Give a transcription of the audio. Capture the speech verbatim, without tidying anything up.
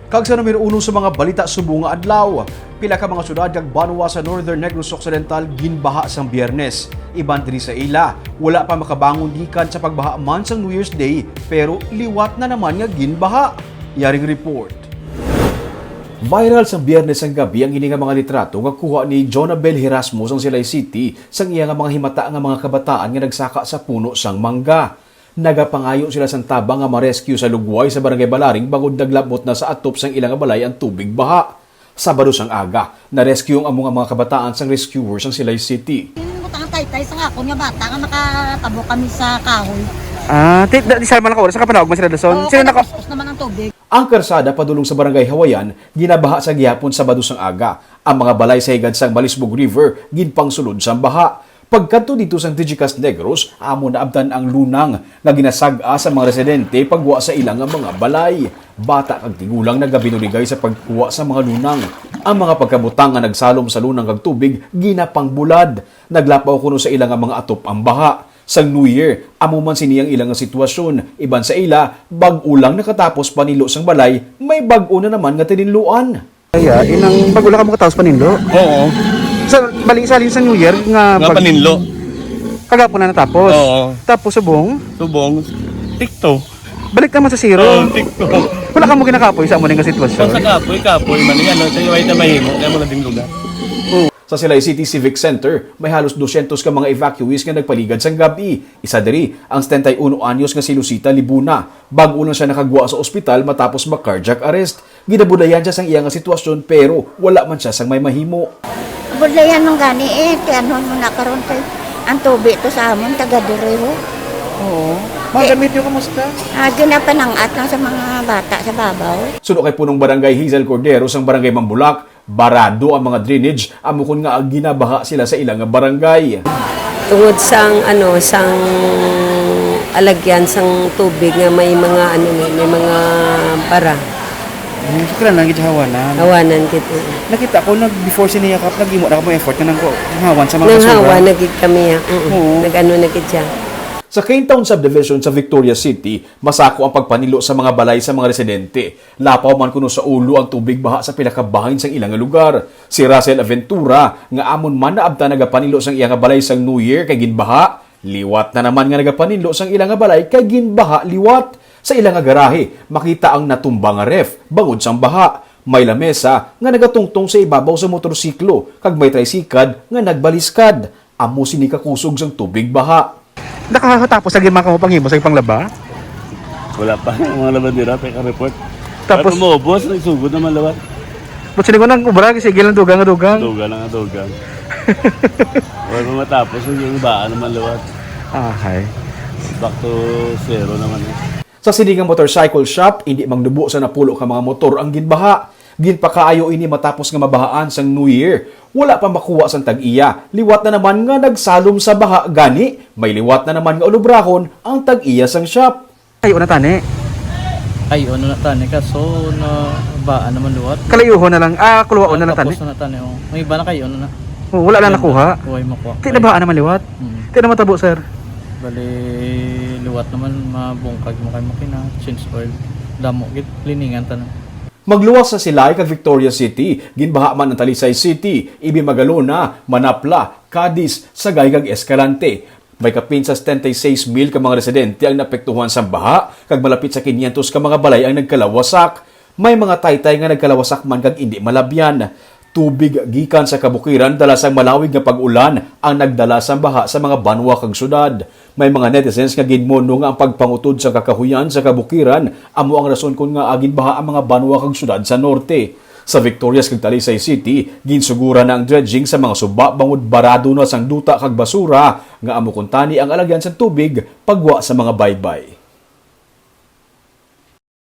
Kag sa numero uno sa mga balita subong nga adlaw, pila ka mga syudad kag banwa sa Northern Negros Occidental ginbaha sang Biyernes. Iban diri sa ila, wala pa makabangon gikan sa pagbaha man sang New Year's Day, pero liwat na naman nga ginbaha. Yaring report. Viral sang Biyernes sang gabi ang ini nga mga litrato nga kuha ni Jonabel Herasmo sang Silay City sang iya nga mga himata nga mga kabataan nga nagsaka sa puno sang mangga. Nagapangayo sila sang tabang nga ma-rescue sa lugway sa Barangay Balaring bangod naglabot na sa atop sang ila nga balay ang tubig baha. Sabado sang aga, na-rescue ang amo nga mga kabataan sang rescuer sang Silay City. Butang ang taytay sa akon nga bata nga makatabo kami sa kahoy. Ah, ti, da, di sa man ako, sa kapanaog man sila dason. Oo, Sila kaya naka- napuspos naman ang tubig. Ang karsada padulong sa Barangay Hawayan ginabaha sa gihapon Sabado sang aga. Ang mga balay sa higad sang Malisbog River ginpangsulod sang baha. Pagkadto didto sang Digicast Negros, amo naabtan ang lunang nga ginasag-a sa mga residente pagwa sa ila nga mga balay. Bata kag tigulang nagabinuligay sa pagkuha sa mga lunang. Ang mga pagkabutang nga nagsalom sa lunang kag tubig ginapangbulad. Naglapaw kuno sa ila nga mga atop ang baha. Sang New Year, amo man sini ang ila nga sitwasyon. Iban sa ila, bag-o lang nakatapos panilo sang balay, may bag-o na naman nga tininluan. Kaya, inang bag-o lang kamo katapos paninlo? Oo. Sa, bali, sa halin sa New Year nga Nga bag-, paninlo. Kagapon na natapos? Oo. Tapos subong? Subong, tikto. Balik naman sa zero? Oo, tikto. Wala kamo ginakapoy sa amo nga sitwasyon? Sa kapoy, kapoy man, ano, sa iway na mahimo, na mga ding lugar. Sa Silay City Civic Center, may halos dosyentos ka mga evacuees nga nagpaligad sang gab-i. Isa diri ang setenta y uno anyos nga si Lucita Libuna. Bag-o lang siya nakagwa sa ospital matapos ma-cardiac arrest. Ginabudlayan siya sang iya nga sitwasyon, pero wala man siya sang may mahimo. Budlayan man gani eh, ti ano mo na karon kay ang tubi to sa amon taga diri ho. Oo. Mga Eh, gamit niyo, kumusta? Ah, ginapanangat lang sa mga bata sa babaw. Suno kay Punong Barangay Hazel Cordero sang Barangay Mambulak, barado ang mga drainage, amo kon nga ginabaha sila sa ila nga barangay. Tungod sang, ano, sang alagyan sang tubig nga may mga, ano ni, may mga bara. Hmm, so kailangan gid hawanan. Hawanan gid, oo. Nakita ko nag before sini yakap, nag-imo na kamo effort nga nang hawan sa mga Nang basura. Hawan na gid kami, ah. Mm. Oo. Nag-ano na gid siya. Sa Caintown Subdivision sa Victoria City, masako ang pagpanilo sa mga balay sa mga residente. Lapaw man kuno sa ulo ang tubig baha sa pila ka bahin sang ila nga lugar. Si Russell Aventura, nga amon man naabtan nagapanilo sang iya nga balay sang New Year kay ginbaha, liwat na naman nga nagapanilo sang ila nga balay kay ginbaha liwat. Sa ila nga garahe, makita ang natumba nga ref bangod sang baha. May lamesa nga nagatungtong sa ibabaw sa motorsiklo kag may tricycad nga nagbaliskad. Amo sini kakusog sang tubig baha. Nakakatapos lagi man kamo panghimo sa panglaba? Wala pa. Ang mga labandera, pa ka-report. Tapos Pero maubos, nagsugod naman lawat. But sini ko nang obra, sige lang dugang, dugang. Dugang lang, dugang. Wala pa matapos, yung ibaan naman lawat. Ahay. Back to zero naman eh. Sa sini nga motorcycle shop, indi mangnubo sa napulo ka mga motor ang ginbaha. Ginpakaayo ini matapos nga mabahaan sang New Year. Wala pa makuha sang tag-iya. Liwat na naman nga nagsalom sa baha, gani may liwat na naman nga ulubrahon ang tag-iya sang shop. Kayo na tani? Kayo na tani, kaso na baan naman liwat. Kalayuhon na lang, ah, kuluwaon na lang tani? Tapos na tani, oh. May iba na kayo na na. Oh, wala na Wala. nakuha? Way makuha. Ti nabaan naman liwat? Mm. Ti na matabo, sir? Bali, liwat naman, mabungkag mo kay makina, change oil. Damo, gid, liningan tanan. Magluwas sa Silay kag Victoria City, ginbaha man ang Talisay City, ibi Magalona, Manapla, Cadiz, Sagay kag Escalante. May kapin sa setenta y seis mil ka mga residente ang naapektuhan sang baha, kag malapit sa kinyentos ka mga balay ang nagkalawasak. May mga taytay nga nagkalawasak man kag indi malabyan. Tubig gikan sa kabukiran dala sang malawig nga pag-ulan ang nagdala sang baha sa mga banwa kag syudad. May mga netizens nga ginmono nga ang pagpangutod sa kakahuyan sa kabukiran amo ang rason kon ngaa ginbaha ang mga banwa kag syudad sa norte. Sa Victorias kag Talisay City, ginsuguran na ang dredging sa mga suba bangod barado na sang duta kag basura nga amo kuntani ang alagyan sang tubig pagwa sa mga baybay.